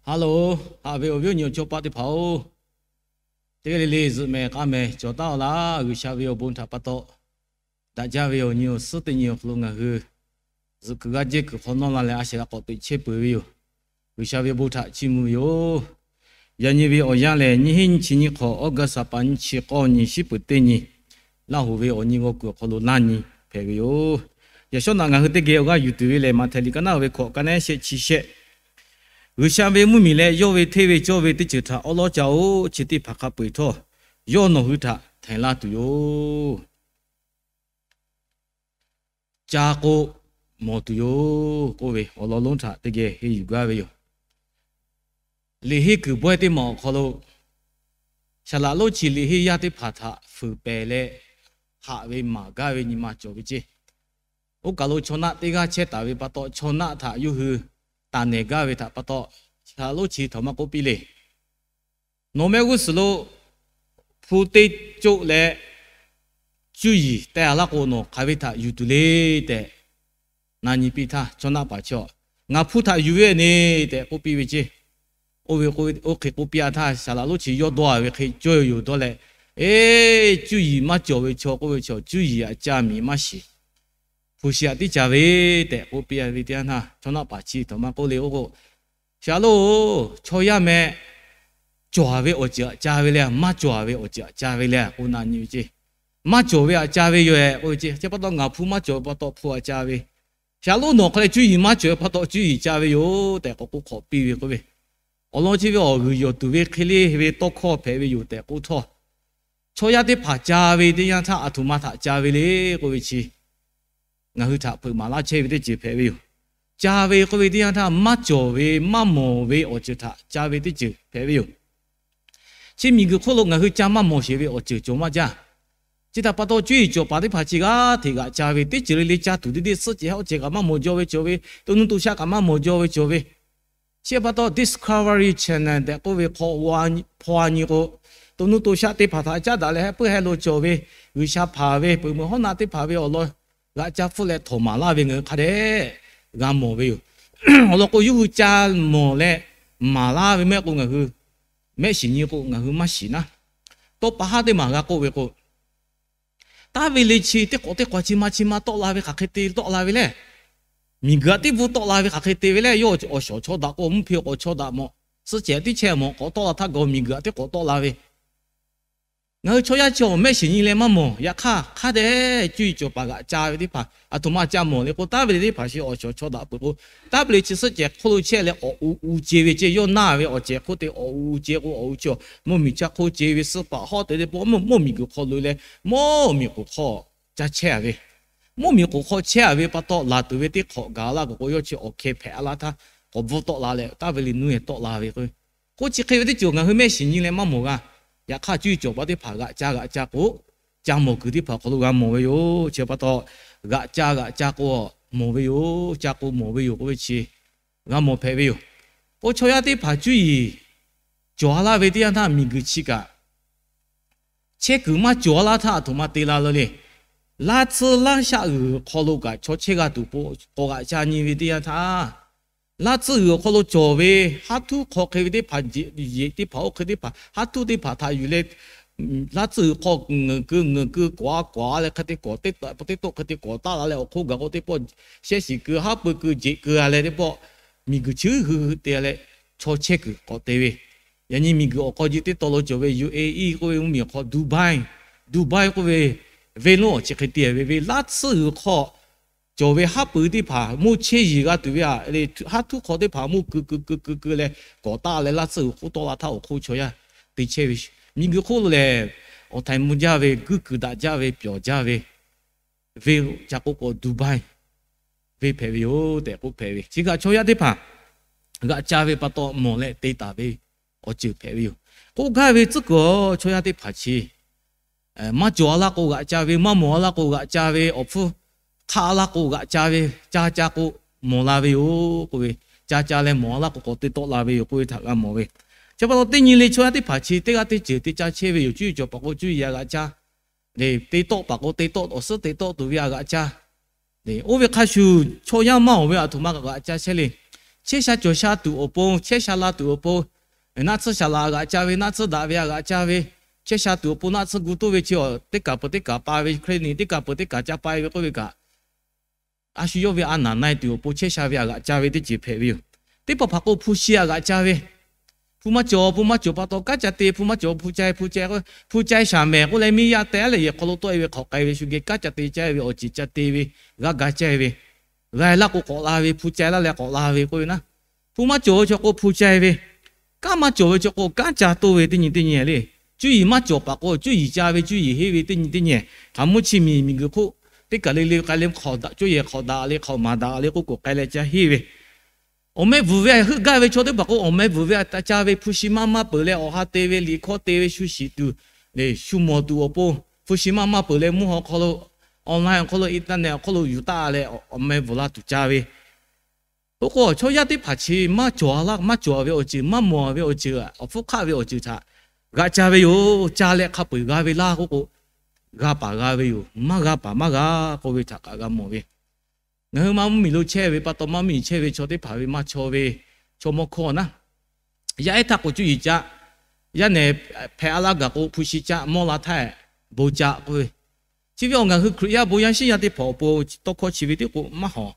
Hello, haꞈ ve awˬ viˉ awˬ nyi awˬ chawˇ paˆ teˇ hpaˍ-oˬ, teˇ g'aˇ le le zuhꞈ mehˍ k'aˇ mehˍ cawˬ taˉ-aw laˇ. G'uiˬsha ve awˬ bon htaꞈ pa taw, daꞈ jaˇ ve awˬ nyi awˬ suhˉ teˇ nyi awˬ hk'aw lo ngaˬ hui zuhꞈ kuiˬ g'aˇ jehˇ kuiˬ hk'aw nawˇ la leh a shehˍ g'a k'awꞈ teꞈ chehˇ peuˬ ve yoˬ. G'uiˬsha ve awˬ bon htaꞈ chiˇ mvuh ve yoˬ. Yaꞈ nyi ve awˬ yanˇ lehˬ, nyiˇ hinˉ nyiˇ chi nyiˇ hk'awꞈ, August ha pa nyiˇ chi k'awˇ nyi, shiˉ peuˬ teˇ nyi, Laˇ hoˍ ve awˬ nyi g'aw kuiˬ awˬ hk'aw lo laˇ nyi hpehꞈ ve yoˬ. Yaꞈ shawˉ naꞈ ngaˬ hui teˇ geh awˬ g'aˇ yuˬ tuˬ ve lehˬ, Maꞈhtehˍ liꞈ ka naˉ ve hkawꞈ, ka naˉ shehˆ chi shehˆ, G'uiˬsha ve mvuhˇmiˬ leh yawˇ ve hteˇ ve cawˇ ve teˇ ceuˬ htaꞈ awˉ lawˉ ca-oˬ. Chi teˇ hpaˍ hk'a peu-eˬ htawˇ, yawˇ nawˬ hui htaꞈ htehˍ laˇ tuˬ yoˬ. Ca k'o, mawˬ tuˬ yoˬ k'oˆ ve awˬ lawn lonˉ htaꞈ teˇ geh henˇ yuˬ gaˇ ve yoˬ. Liꞈ henˇ kuiˬ bawehˇ teˇ maˬ awˬ hk'aw lo, Saˍlaꞈ lonˉ chi liꞈ henˇ yaˇ teˇ hpaˍ htaꞈ fuiˍ pehˍ leh, haꞈ ve maˍ gaˇ ve nyi ma cawˬ ve ceˇ. Oˇ kaˬ lo chaw naˆ teˇ g'aˇ chehˇ taˍ ve pa taw, chaw naˆ htaꞈ yawˇ hui taˍ nehˬ gaˇ ve htaꞈ pa taw, Saˍlaꞈ lonˉ chi htawꞈ maˇ k'oˆ piˇ le. Nawˬ mehˆ g'uˇ suhˍ lo hpu teˇ coˆ leh cuˇ yiˍ teh-a laˇ k'o, nawˬ hk'aˬ ve htaꞈ yuˬ tuˬ le tehꞈ na nyi piˇ htaˇ, chaw naˆ paˍ chi-a, Ngaˬ hpu htaꞈ yuˬ ve ne tehꞈ k'oˆ piˇ ve ceˇ. Oˇ ve, oˇ hk'e k'oˆ piˇ-a htaˇ, Saˍlaꞈ lonˉ chi yawˇ dawˇ-a ve hk'e cawˇ yoˬ dawˇ leh, Eˇ, cuˇ yiˍ maˇ cawˬ ve chaw k'oˆ ve chaw, cuˇ yiˍ aꞈ ca miˬ maˇ shiˍ. Hpu shi aꞈ tiˉ ca ve tehꞈ k'oˆ piˇ ve teˇ yanˇ htaˇ, chaw naˆ paˍ chi htawꞈ maˇ k'oˆ le, oˇ k'o, Saˍlaꞈ lonˉ-oˬ, chaw yaˇ meh cawˬ-a ve awˬ ceuˬ aꞈ ca ve le, maˇ cawˬ-a ve awˬ ceuˬ aꞈ ca ve le k'oˆ na nyi ve ceˇ. Maˇ cawˬ ve aꞈ ca ve yoˬ-ehˍ k'oˆ ve ceˇ. Chi pa taw ngaˬ hpu maˇ cawˬ ve pa taw hpu aꞈ ca ve, Saˍlaꞈ lonˉ nawˬ hk'aw leh cuˇ yiˍ maˇ cawˬ ve pa taw cuˇ yiˍ ca ve yoˬ tehꞈ k'awꞈ k'oˆ hk'awꞈ piˇ ve k'oˆ ve, awˬ lawn chi ve awˬ g'uiˬ yawˬ tuˬ ve hk'e le ve tawˇ hkawˇ hpehꞈ ve yoˬ tehꞈ k'oˆ htawˇ, chaw yaˇ teˇ hpaˍ ca ve teˇ yanˇ htaˇ, aˬ htoꞈ ma htaꞈ ca ve le k'oˆ ve chi, ngaˬ hui htaꞈ hpeuꞈ maˍ laˇ chehˇ ve teˇ ceuˬ hpehꞈ ve yoˬ. Ca ve k'oˆ ve teˇ yanˇ htaˇ, maˇ cawˬ ve maˇ mawˬ ve awˬ ceuˬ htaꞈ ca ve teˇ ceuˬ hpehꞈ ve yoˬ. Chi miˬguiˬ hk'oˆ lo ngaˬ hui ca maˇ mawˬ sheˍ ve awˬ ceuˬ cawˬ maˇ jaˇ. Chi htaꞈ pa taw, cuˇ yiˍ cawˬ paˍ teˇ hpaˍ chi g'aˇ hteꞈ g'aꞈ ca ve, teˇ ceuˬ le le ca tuˬ teˇ deˇ suhˆ cehˬ hawˆ cehˬ kaꞈ maˇ mawˬ jaw ve cawˬ ve, to nuˇ to shaˆ kaꞈ maˇ mawˬ jaw ve cawˬ ve, chi pa taw Discovery Channel tehꞈ k'oˆ ve hk'aw hpaw-a nyi k'o, to nuˇ to shaˆ teˇ hpaˍ htaꞈ caˉ daꞈ leh heh puiˉ heh lo cawˬ ve, G'uiˬsha hpaˍ ve peuˬ meuˬ hawˉ naˆ teˇ hpaˍ ve awˬ lawn g'aꞈ ca hpfuhˆ leh htawꞈ maˍ laˇ ve ngaˬ hui hk'a dehꞈ g'a mawˬ ve yoˬ. Awˬ lawn k'o, yawˇ hui ca mawˬ leh maˍ laˇ ve mehˆ k'o, ngaˬ hui mehˆ shiˍ nyi k'o ngaˬ hui maˇ shiˍ naˉ. Tawˇ pa haˉ teˇ maˬ g'a k'oˆ ve k'o, taˇ ve le chi teˇ k'awꞈ teˇ k'awꞈ chi ma chi ma tawˆ la ve hk'aˬ hk'e te tawˆ la ve le. Miˬguiˬ aꞈ teˇ bvuhˇ tawˆ la ve hk'aˬ hk'e te ve le. Yawˇ awˬ shawˍ chaw daꞈ k'o, mvuhˇ hpe k'awꞈ chaw daꞈ mawˬ, suhˆ cehˬ tiˉ chehˇ mawˬ k'awꞈ tawˆ la htaˇ gaˬ miˬguiˬ aꞈ teˇ k'awꞈ tawˆ la ve. Ngaˬ hui chaw yaˇ chi awˬ mehˆ shiˍ nyi leh maˇ mawˬ. Yaꞈ hk'aˇ, hk'a dehꞈ cuˇ yiˍ cawˬ paˍ g'aꞈ ca ve teˇ hpaˍ aˬ htoꞈ ma ca mawˬ le k'o, taˇ ve le teˇ hpaˍ shi awˬ shawˍ chaw daꞈ peuˬ k'o, taˇ ve le chi suhˆ cehˬ hk'oˆ lo chehˇ leh k'awꞈ uiˍ uiˍ ce ve ceˇ. Yawˇ naˇ ve awˬ cehˬ hk'oˆ te k'awꞈ uiˍ uiˍ ce k'o, awˬ uiˍ chi mvuhˇ miˬ chaˇ hk'oˆ ce ve suhˆ paˍ hawˉ te teˇ pawˆ mvuhˇ miˬguiˬ hk'aw lo leh mvuhˇ miˬ k'oˍ hk'aw ca chehˇ-a ve, mvuhˇ miˬ k'oˍ hk'aw chehˇ-a ve pa taw, laˬ tuˬ ve teˇ hk'awꞈ gaˬ la gaˬ k'o, yawˇ chi awˬ hkeh hpehꞈ-a laˇ htaˇ, k'awꞈ bvuhˇ tawˆ la leh taˇ ve le nuˇ-e tawˆ la ve k'o, k'oˆ chi hk'e ve teˇ ceuˬ ngaˬ hui mehˆ shiˍ nyi leh maˇ mawˬ g'a. Yaꞈ hk'aˇ, cuˇ yiˍ cawˬ paˍ teˇ hpaˍ g'aꞈ ca g'aꞈ ca k'o, ca mawˬ kuiˬ teˇ hpaˍ awˬ hk'aw lo g'a mawˬ ve yoˬ. Chi pa taw, g'aꞈ ca g'aꞈ ca k'o mawˬ ve yoˬ, ca k'o mawˬ ve yoˬ k'oˆ ve chi g'a mawˬ hpehꞈ ve yoˬ. K'o, chaw yaˇ teˇ hpaˍ cuˇ yiˍ cawˬ-a laˇ ve teˇ yanˇ htaˇ, miˬguiˬ chi kaꞈ chehˇ kuiˬ maˇ cawˬ-a laˇ htaˇ aˬ htoꞈ ma te la la le. Laˇ tsuhˇ laˇ shaˆ g'uiˬ hk'aw lo kaꞈ chaw chehˇ g'a tuˬ k'o, k'awꞈ g'aꞈ ca nyi ve teˇ yanˇ htaˇ, laˇ tsuhˇ g'uiˬ awˬ hk'aw lo cawˬ ve haˉ htuˉ hk'aw hk'e ve teˇ hpaˍ, yeꞈ teˇ hpaˍ oˇ hk'e teˇ hpaˍ haˉ htuˉ teˇ hpaˍ htaꞈ yuˬ leh, laˇ tsuhˇ g'uiˬ hk'aw ngeuˍ keu ngeuˍ keu kawꞈ-a kawꞈ-a leh hk'e te kawꞈ teˇ tawˆ hk'e te kawꞈ taˆ la leh awˬ hk'oˆ gaˬ k'o teˇ pawˆ shehˆ shiˍ keu haˉ pui keu jeꞈ keu-a leh teˇ pawˆ miˬguiˬ chi g'uiˬ g'uiˬ te leh chaw chehˇ kuiˬ k'awꞈ te ve. Yaꞈ nyi miˬguiˬ awˬ hk'aw ji teˇ taw lo cawˬ ve U A E k'oˆ ve mvuhˇmiˬ awˬ hk'aw Dubai, Dubai k'oˆ ve venˇ lonˉ awˬ chi hk'e te ve ve laˇ tsuhˇ g'uiˬ hk'aw cawˬ ve haˉ pui teˇ hpaˍ mawˇ chehˇ yiˍ g'a tuˬ ve a le, haˉ htuˉ hk'aw teˇ hpaˍ mawˇ keu keu keu keu keu leh kawꞈ taˆ leh laˇ tsuhˇ g'uiˬ hk'oˆ tawˆ la htaˇ awˬ hk'oˆ chaw yaˇ te chehˇ ve. Miˬguiˬ hk'oˆ lo lehˬ, awˬ htaiˍ mvuh jaˇ ve, guiˇ kuiˬ daꞈ jaˇ ve, pyawˬ jaˇ ve, venˇ ca k'oˆ k'o Dubai venˇ hpehꞈ ve yoˬ tehꞈ k'oˆ hpehꞈ ve. Chi kaꞈ chaw yaˇ teˇ hpaˍ g'aꞈ ca ve pa taw mawˬ leh te taˍ ve awˬ ceuˬ hpehꞈ ve yoˬ. K'oˆ gaˇ ve tcuhˉ kuiˬ-a, chaw yaˇ teˇ hpaˍ chi maˇ cawˬ-a laˇ k'o g'aꞈ ca ve, maˇ mawˬ-a laˇ k'o g'aꞈ ca ve, awˬ hpfuhˇ hk'aˆ-a laˇ k'o g'aꞈ ca ve, ca ca k'o mawˬ la ve yoˬ k'oˆ ve, ca ca leh mawˬ-a laˇ k'o k'awꞈ te tawˆ la ve yoˬ k'oˆ ve htaꞈ g'a mawˬ ve. Chi pa taw teˇ nyi le chaw yaˇ teˇ hpaˍ chi teˇ g'aˇ teˇ ceuˬ te ca chehˇ ve yoˬ. Cuˇ yiˍ cawˬ paˍ k'o cuˇ yiˍ a g'aꞈ ca, te tawˆ paˍ k'o te tawˆ, awˬ suhˉ te tawˆ tuˬ ve a g'aꞈ ca. Oˇ ve hk'a shuˍ chaw yaˇ maˇ awˬ ve aˬ htoꞈ ma kaꞈ g'aꞈ ca chehˇ le. Chehˇ sha cawˬ sha tuˬ awˬ pon, chehˇ sha la tuˬ awˬ pon, naˆ tsuhˇ shaˍ laꞈ a g'aꞈ ca ve, naˆ tsuhˇ daꞈ ve a g'aꞈ ca ve, chehˇ sha tuˬ awˬ pon naˆ tsuhˇ gu toˇ ve chi a teˇ kaˬ peuˬ teˇ kaˬ pa ve, hkriꞈ niꞈ teˇ kaˬ peuˬ teˇ kaˬ ca pa ve k'oˆ ve kaꞈ, a shu yawˇ ve a naˍ na-e tuˬ awˬ pon chehˇ sha ve a g'aꞈ ca ve teˇ ceuˬ hpehꞈ ve yoˬ. Teˇ hpaˍ hpaˍ k'o hpu shi a g'aꞈ ca ve, hpu maˇ cawˬ, hpu maˇ cawˬ pa taw kanˉ ca te, hpu maˇ cawˬ hpu ca-e, hpu ca-e k'o hpu ca-e shaˍ mehˍ k'oˆ leh miˇ yaˇ teh leh yehˬ hk'aw lo tawˆ-e ve hk'awꞈ k'ai ve shu geh kanˉ ca te caˇ ve awˬ ceuˬ ca te ve, g'a ga caˇ ve, g'a-e laˇ k'o k'awꞈ la ve, hpu ca-e laˇ leh k'awꞈ la ve k'oˆ ve naˆ. Hpu maˇ cawˬ ve chaw k'o hpu ca-e ve, kanˉ maˇ cawˬ ve chaw k'o kanˉ ca toˇ ve teˇ nyi teˇ nyi le. Cuˇ yiˍ maˇ cawˬ paˍ k'o cuˇ yiˍ ca ve, cuˇ yiˍ henˇ ve teˇ nyi teˇ nyi. Hk'aˬ mvuhˇ chi miˬ miˬguiˬ hk'oˆ teˇ kaˬ le le k'ai le hk'awꞈ daꞈ, cuˇ yiˍ hk'awꞈ daꞈ le hk'awꞈ maˍ daꞈ le k'oˆ k'oꞈ k'ai leh ca henˇ ve, awˬ meh bvuhˬ ve heuˆ gaˇ ve chaw teˇ hpaˍ k'o awˬ meh bvuhˬ ve a ca ve, hpu shi maˇ maˇ peuˬ leh awˬ ha te ve, liꞈ hkawˇ te ve, shu shiˍ tuˬ, shu mawˬ tuˬ awˬ pon, hpu shi maˇ maˇ peuˬ leh mvuhˇ haw hk'aw lo, online awˬ hk'aw lo, internet awˬ hk'aw lo yuˬ taˆ leh awˬ meh bvuhˬ la tuˬ ca ve. Oˇ k'o chaw yaˇ teˇ hpaˍ chi maˇ cawˬ laˇ, maˇ cawˬ ve awˬ ceuˬ, maˇ mawˬ ve awˬ ceuˬ, awˬ hpfuhˇ hk'aˆ ve awˬ ceuˬ htaꞈ g'a ca ve yoˬ. Ca leh hk'a peu-eˬ g'a ve laˇ k'oˆ k'o, g'a paˍ g'a ve yoˬ. Maˇ g'a paˍ maˇ g'a k'oˆ ve htaꞈ kaꞈ g'a mawˬ ve. Ngaˬ hui ma mvuhˇmiˬ lo chehˇ ve pa taw, ma mvuhˇmiˬ chehˇ ve chaw teˇ hpaˍ ve maˇ chaw ve chaw mawˇ hkawˇ naˆ, yaˇ ehˉ htaˇ k'o cuˇ yiˍ ca, yaˇ nehˬ hpehꞈ a laˇ gaˬ k'o hpu shi ca, mawˇ la htaˇ bon ca k'oˆ ve. Chi ve awˬ ngaˬ hui Hkriꞈ yaˇ bon yaˇ shiˉ yaˇ teˇ hpaˍ awˬ pon tawˇ hkawˇ chi ve tiˉ k'o maˇ hawˍ.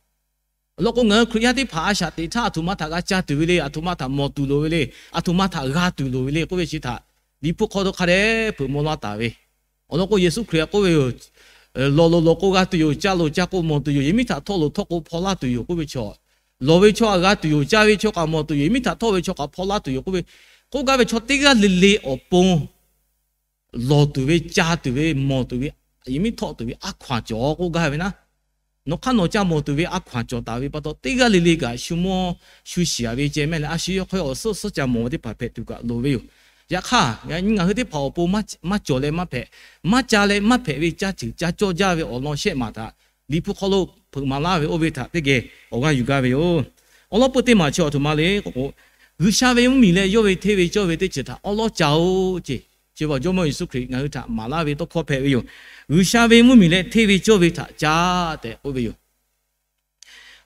Awˬ lawn k'o ngaˬ hui Hkriꞈ yaˇ teˇ hpaˍ a shaꞈ teꞈ htaˇ aˬ htoꞈ ma htaꞈ g'a ca tuˬ ve le, aˬ htoꞈ ma htaꞈ mawˬ tuˬ loˍ ve le, aˬ htoꞈ ma htaꞈ g'a tuˬ loˍ ve le k'oˆ ve chi htaꞈ Liꞈ hpu hk'aw lo hk'a dehꞈ peuˬ maw laˇ taˍ ve. Awˬ lawn k'o Yeˍsuˆ Hkriꞈ k'oˆ ve yoˬ, lawˬ loˍ lawˬ k'o g'a tuˬ yoˬ, ca loˍ ca k'o mawˬ tuˬ yoˬ, yehˬ miˉ htaꞈ htawˆ loˍ htawˆ k'o hpaw laˇ tuˬ yoˬ k'oˆ ve chaw, lawˬ ve chaw htaꞈ g'a tuˬ yoˬ, ca ve chaw kaꞈ mawˬ tuˬ yoˬ, yehˬ miˉ htaꞈ htawˆ ve chaw kaꞈ hpaw laˇ tuˬ yoˬ k'oˆ ve, k'oˆ gaˇ ve chaw teˇ g'aˇ le le awˬ pon lawˬ tuˬ ve, ca tuˬ ve, mawˬ tuˬ ve, yehˬ miˉ htawˆ tuˬ ve a hkaw-anˬ cawˬ k'oˆ gaˇ ve naˆ. Nawˬ hk'aˇ nawˬ ca mawˬ tuˬ ve a hkaw-anˬ cawˬ taˍ ve pa taw, teˇ g'aˇ le le kaꞈ shu mawˇ shu shiˍ-a ve ceh mehˆ leh, a shu yawˇ hk'aw awˬ suhˉ suhˉ ca mawˬ ve teˇ hpaˍ hpehꞈ tuˬ kaꞈ loˍ ve yoˬ. Yaꞈ hk'aˇ, ngaˬ hui teˇ hpaˍ awˬ pon maˇ cawˬ leh maˇ hpehꞈ, maˇ ca leh maˇ hpehꞈ ve caˇ ceuˬ ca cawˇ jaˇ ve awˬ lawn shehˆ maˬ htaꞈ Liꞈ hpu hk'aw lo hpeuꞈ maˍ laˇ ve oˇ ve htaꞈ teˇ geh awˬ g'aˇ yuˬ gaˇ ve yoˬ. Awˬ lawn peu teˇ maˬ chi awˬ htoꞈ ma le k'o k'o, G'uiˬsha ve mvuhˇmiˬ leh yawˇ ve hteˇ ve cawˇ ve teˇ ceuˬ htaꞈ awˉ lawˉ ca-oˬ ce. Chi ve Jawˇmawˇ Yeˍsuˆ Hkriꞈ ngaˬ hui htaꞈ maˍ laˇ ve tawˇ hkawˇ hpehꞈ ve yoˬ. G'uiˬsha ve mvuhˇmiˬ leh hteˇ ve cawˇ ve htaꞈ ca tehꞈ k'oˆ ve yoˬ.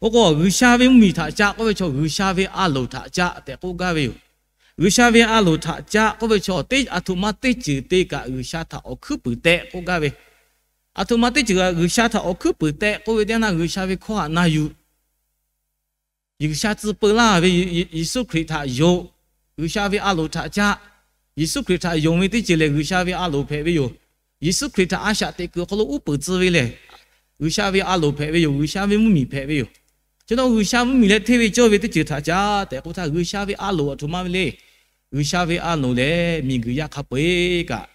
Oˇ k'o, G'uiˬsha ve mvuhˇmiˬ htaꞈ ca k'oˆ ve chaw, G'uiˬsha ve a loˍ htaꞈ ca tehꞈ k'oˆ gaˇ ve yoˬ. G'uiˬsha ve a loˍ htaꞈ ca k'oˆ ve chaw, aˬ htoꞈ ma teˇ ceuˬ te kaꞈ G'uiˬsha htaꞈ awˬ hkuiˉ puiˍ tehꞈ k'oˆ gaˇ ve. Aˬ htoꞈ ma teˇ ceuˬ kaꞈ G'uiˬsha htaꞈ awˬ hkuiˉ puiˍ tehꞈ k'oˆ ve teˇ yanˇ, G'uiˬsha ve hkawˇ htaꞈ na yuˬ G'uiˬsha tcuh peu laˇ ve Yeˍsuˆ Hkriꞈ htaꞈ yonˍ, G'uiˬsha ve a loˍ htaꞈ ca, Yeˍsuˆ Hkriꞈ htaꞈ yonˍ ve teˇ ceuˬ lehˬ, G'uiˬsha ve a loˍ hpehꞈ ve yoˬ. Yeˍsuˆ Hkriꞈ htaꞈ a shaꞈ teꞈ kuiˬ awˬ hk'aw lo uˉ peunˍ tcuh ve lehˬ, G'uiˬsha ve a loˍ hpehꞈ ve yoˬ. G'uiˬsha ve mvuhˇmiˬ hpehꞈ ve yoˬ. Chi htaꞈ G'uiˬsha mvuhˇmiˬ leh hteˇ ve cawˇ ve teˇ ceuˬ htaꞈ ca tehꞈ k'oˆ htaˇ, G'uiˬsha ve a loˍ aˬ htoꞈ ma ve le. G'uiˬsha ve a loˍ lehˬ, miˬguiˬ yaˇ hk'a peu-eˬ kaꞈ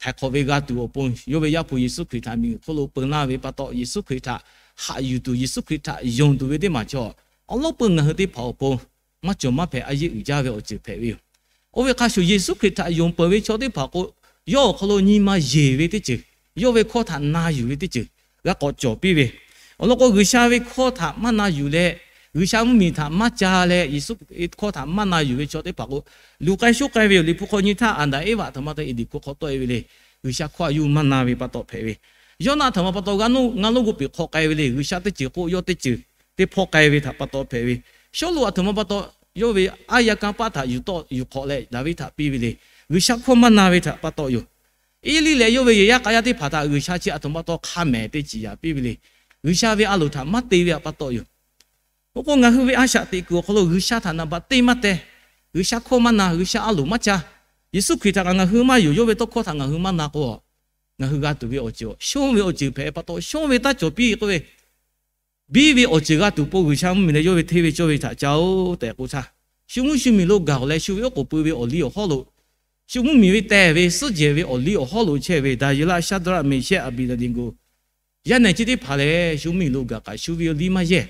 htaiˍ hk'awꞈ ve g'a tuˬ awˬ pon, yawˇ ve Yaˇ hpu Yeˍsuˆ Hkriꞈ htaꞈ miˬguiˬ hk'oˆ lo peu laˇ ve pa taw, Yeˍsuˆ Hkriꞈ htaꞈ haꞈ yuˬ tuˬ, Yeˍsuˆ Hkriꞈ htaꞈ yonˍ tuˬ ve teˇ maˬ chaw, awˬ lawˉ peu ngaˬ hui teˇ hpaˍ awˬ pon maˇ cawˬ maˇ hpehꞈ, a yeˇ uiˍ jaˇ ve awˬ ceuˬ hpehꞈ ve yoˬ. Oˇ ve hk'a shuˍ, Yeˍsuˆ Hkriꞈ htaꞈ yonˍ peuˬ ve chaw teˇ hpaˍ k'o, yawˇ awˬ hk'aw lo nyi ma yeˬ ve teˇ ceuˬ, yawˇ ve hkawˇ htaꞈ na yuˬ ve teˇ ceuˬ g'a k'awꞈ cawˬ piˇ ve. Awˬ lawn k'o, G'uiˬsha ve hkawˇ htaꞈ maˇ na yuˬ leh, G'uiˬsha mvuhˇmiˬ htaꞈ maˇ ca leh, Yeˍsuˆ hkawˇ htaꞈ maˇ na yuˬ ve chaw teˇ hpaˍ k'o, luˬ k'ai shoˉ k'ai ve yoˬ. Liꞈ hpu hk'aw nyi htaˇ, Aˍdanˍ Eˇvaꞈ aˬ htoꞈ ma te Eˍdenˍ hkuˇ hk'aw tawˆ-e ve le. G'uiˬsha hkawˇ a yuˇ maˇ na ve pa taw hpehꞈ ve. Yawˇnaˆ aˬ htoꞈ ma pa taw g'a nuˇ g'a nuˇ g'oˇ peˬ hk'aw k'ai ve le. G'uiˬsha teˇ ceuˬ k'oˆ yawˇ teˇ ceuˬ teˇ hpawˇ k'ai ve htaꞈ pa taw hpehꞈ ve. Sawˉluꞈ aˬ htoꞈ ma pa taw yawˇ ve aˉ yaˇ kanˇ paˆ htaꞈ yuˬ tawˆ yuˬ hk'awꞈ leh Daˍviˆ htaꞈ piˇ ve le. G'uiˬsha hkawˇ maˇ na ve htaꞈ pa taw yoˬ. Eˇliˇ leh yawˇ ve yehˬ yaˇ k'a yaˇ teˇ hpaˍ htaꞈ G'uiˬsha chi aˬ htoꞈ ma pa taw hk'a mehˍ te ciˍ yaꞈ piˇ ve le. G'uiˬsha ve a loˍ htaꞈ maˇ te ve htaꞈ pa taw yoˬ. Oˇ k'o, ngaˬ hui ve a shaꞈ teꞈ kuiˬ awˬ hk'aw lo G'uiˬsha htaꞈ naˍ baꞈ teˇ maˇ teh, G'uiˬsha hkawˇ maˇ na, G'uiˬsha a loˍ maˇ ca, Yeˍsuˆ Hkriꞈ htaꞈ kaꞈ ngaˬ hui maˇ yonˍ, yawˇ ve tawˇ hkawˇ htaꞈ ngaˬ hui maˇ na k'o, ngaˬ hui g'a tuˬ ve awˬ ceuˬ, shonˇ ve awˬ ceuˬ hpehꞈ pa taw, shonˇ ve taˇ cawˬ piˇ k'oˆ ve, biˇ ve awˬ ceuˬ g'a tuˬ pon G'uiˬsha mvuhˇmiˬ leh yawˇ ve hteˇ ve cawˇ ve htaꞈ ca-oˬ tehꞈ k'oˆ htaˇ, shu mvuhˇ shu miˬ lo gaˬ-oˬ leh shu ve oˉ k'oˍ pui ve awˬ liˇ awˬ hawˉ lo, shu mvuhˇmiˬ ve tehˬ ve suhˉ jehˬ ve awˬ liˇ awˬ hawˉ lo chehˇ ve Daˍyeˍlaˆ, Shaˍdraˆ, Meˍshehˆ, Aˍbeˍneˍneˍgoˍ, yaˇ nehˬ chi teˇ hpaˍ lehˬ, shu mvuhˇmiˬ lo gaˬ kaꞈ shu ve liˇ maˇ yehˇ.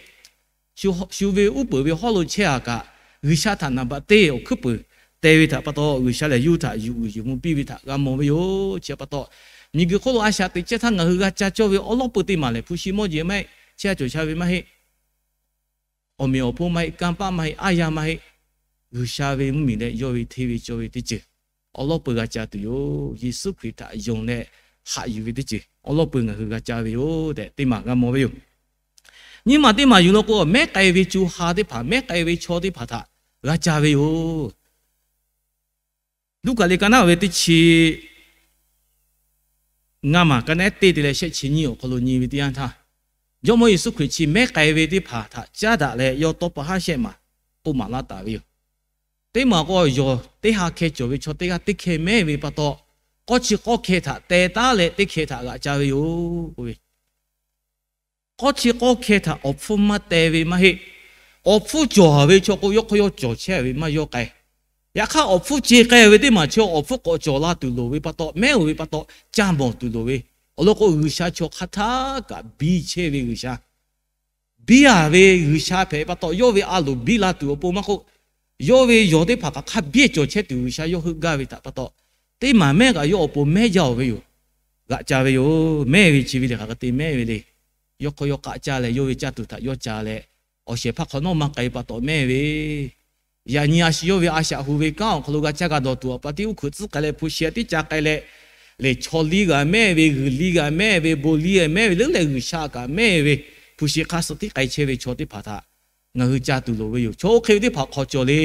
Shu ve uˉ peunˍ ve hawˉ lo chehˇ-a kaꞈ, G'uiˬsha htaꞈ naˍ baꞈ teˇ awˬ hkuiˉ peuˬ teh ve htaꞈ pa taw, G'uiˬsha lehˬ yawˇ htaꞈ yuˬ uiˍ yuˬ mvuh piˇ ve htaꞈ g'a mawˬ ve yoˬ. Chi pa taw, miˬguiˬ hk'oˆ lo a shaꞈ teꞈ chehˇ htaˇ ngaˬ hui g'a ca cawˇ ve awˉ lawˉ peu teˇ maˬ lehˬ, hpu shi mawˇ jeˬ maˇ heˆ, chehˇ sha cawˬ sha ve maˇ heˆ, awˬ meꞈ awˬ hponˇ maˇ heˆ, kanˇ paˆ maˇ heˆ, aˉ yaˇ maˇ heˆ, G'uiˬsha ve mvuhˇmiˬ leh yawˇ ve hteˇ ve cawˇ ve teˇ ceuˬ awˉ lawˉ peu g'a ca tuˬ yoˬ. Yeˍsuˆ Hkriꞈ htaꞈ yonˍ leh haꞈ yuˬ ve teˇ ceuˬ awˉ lawˉ peu ngaˬ hui g'a ca ve yoˬ tehꞈ teˇ maˬ g'a mawˬ ve yoˬ. Nyiˇ maˬ teˇ maˬ yuˬ law k'o, mehˉ k'ai ve co ha teˇ hpaˍ, mehˉ k'ai ve chaw teˇ hpaˍ htaꞈ g'a ca ve yoˬ. Luˉkaꞈ liꞈ ka naˉ ve teˇ chi ngaˇ maˬ ka naˉ teˇ te leh shehˆ chi nyiˇ awˬ hk'aw lo nyi ve teˇ yanˇ htaˇ, Jawˇmawˇ Yeˍsuˆ Hkriꞈ chi mehˉ k'ai ve teˇ hpaˍ htaꞈ caˉ daꞈ leh yawˇ tawˇ pa haˉ shehˆ maˬ k'oˆ maˍ laˇ taˍ ve yoˬ. Teˇ maˬ k'o, yawˬ teˇ ha hkeh cawˬ ve chaw teˇ g'aˇ teˇ hkeh mehˉ ve pa taw, k'awˇ chi k'awˇ hkeh htaꞈ teh taˉ leh teˇ hkeh htaꞈ g'aꞈ ca ve yoˬ k'oˆ ve. K'awˇ chi k'awˇ hkeh htaꞈ awˬ hpfuhˇ maˇ teh ve maˇ heˆ. Awˬ hpfuhˇ cawˬ ve chaw k'o, yawˇ hk'aw yawˇ cawˬ chehˇ ve maˇ yawˇ k'ai. Yaꞈ hk'aˇ, awˬ hpfuhˇ ce k'ai ve teˇ maˬ chi awˬ hpfuhˇ k'awꞈ cawˬ la tuˬ loˍ ve pa taw, mehˉ-oˬ ve pa taw, ca mawˬ tuˬ loˍ ve. Awˬ lawn k'o, G'uiˬsha chaw hk'aˇ htaˇ kaꞈ biˇ chehˇ ve G'uiˬsha, biˇ-a ve G'uiˬsha hpehꞈ pa taw, yawˇ ve a loˍ biˇ la tuˬ awˬ pon maˇ k'oˆ, yawˇ ve yawˬ teˇ hpaˍ kaꞈ hk'a biˇ cawˬ chehˇ tuˬ G'uiˬsha yawˇ heuˆ gaˇ ve htaꞈ pa taw, teˇ maˬ mehˉ kaꞈ yawˇ awˬ pon mehˉ jaˇ-oˬ ve yoˬ. G'aꞈ ca ve yoˬ. Mehˉ ve chi ve lehˬ, hk'aˬ hk'e te mehˉ ve le. Yawˇ hk'aw yawˇ k'aˆ caˇ leh, yawˇ ve caˇ tuˬ htaꞈ yawˇ ca leh, awˬ shehˍ hpaˇ hk'awꞈ nawˉ maˇ k'ai pa taw mehˉ ve. Yaꞈ nyi a shu yawˇ ve a shaꞈ hu ve kanˉ awˬ hk'aw lo g'a caˇ g'a dawˬ tuˬ awˬ pa tiˉ uˉ hkuiꞈ tcuhˉ k'ai leh, hpu shi a tiˉ ca k'ai leh, lehˬ chaw liˇ g'a mehˉ ve, g'uiˬ liˇ g'a mehˉ ve, bon liˇ g'a mehˉ ve, leuˉ leh G'uiˬsha kaꞈ mehˉ ve, hpu shi hk'aˇ suh tiˉ k'ai chehˇ ve chaw teˇ hpaˍ htaꞈ ngaˬ hui ca tuˬ loˍ ve yoˬ. Chaw oˇ hk'e ve teˇ hpaˍ hk'aw cawˬ le.